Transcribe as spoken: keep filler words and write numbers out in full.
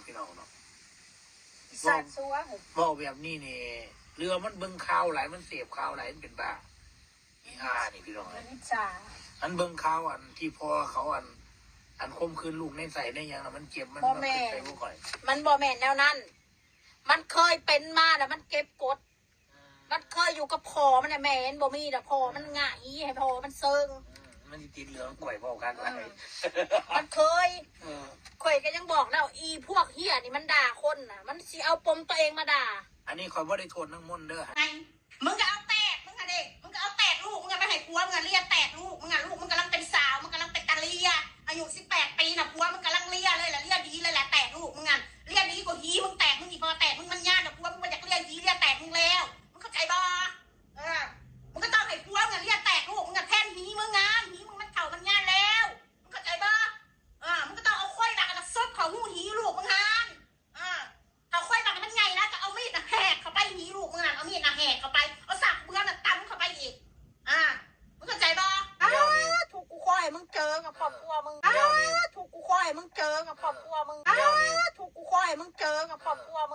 พี่น้องเนาะ สาดซัว เว้าแบบนี้นี่ หรือว่ามันเบิ่งข่าวหลาย มันเสพข่าวหลาย มันเป็นบ้า อีห่านี่พี่น้อง มันอิจฉา มันเบิ่งข่าวอันที่พ่อเขาอัน อันข่มขืนลูกในใส่ในหยังน่ะ มันเจ็บ มัน บ่ มัน แม่น เป็นไปบ่ค่อย มันบ่แม่นแนวนั้น มันเคยเป็นมาแล้วมันเก็บกด มันเคยอยู่กับพ่อมันน่ะแม่มันบ่มีดอก พ่อมันง่ายให้พ่อมันเซิง อืมมันสิติดเหลืองกล้วยเว้ากันหลาย มันเคย เออ ข่อยก็ยังบอกแล้ว อีพวกเฮียนี่มันด่าคนน่ะ มันสิเอาปมตัวเองมาด่า อันนี้ข่อยบ่ได้โทษนางมนต์เด้อ ไงมึงก็เอาแตดมึงอะเด็กมึงก็เอาแตดลูกมึงอะไปให้ผัวมึงอะเลียแตดลูกมึงอะลูกมึงกำลังเป็นสาวมึงกำลังเป็นตาเลีย อายุสิบแปดปีน่ะผัวมึงกำลังเลียเลยแหละเลียดีเลยแหละแตดลูกมึงอะเลียดีกว่าหีมึงแตดมึงอีพอแตดมึงมันยากแต่ผัวมึงมันอยากเลียหีเลียแตดมึงแล้วมึงเข้าใจบ่เออมึงก็ต้องให้ผัวมึงอะเลียแตดลูกมึงอะแทนหีมึงงามหีมึงมันเฒ่ามันยากแล้วมึงเข้าใจบ่เออมึงก็ต้องเอาค่อยดักอันนั้นซบเขาหูหีลูกมึงหัน อ่าเอาค่อยบักมันใหญ่นะจะเอามีดน่ะแหกเข้าไปหนีลูกมึงอ่ะเอามีดน่ะแหกเข้าไปเอาสักเบื้องน่ะตำเข้าไปอีก อ่ามึงเข้าใจบ่ อ้าถูกกูคอยมึงเจอกับครอบครัวมึงอ้าถูกกูคอยมึงเจอกับครอบครัวมึงอ้าถูกกูคอยมึงเจอกับครอบครัวมึง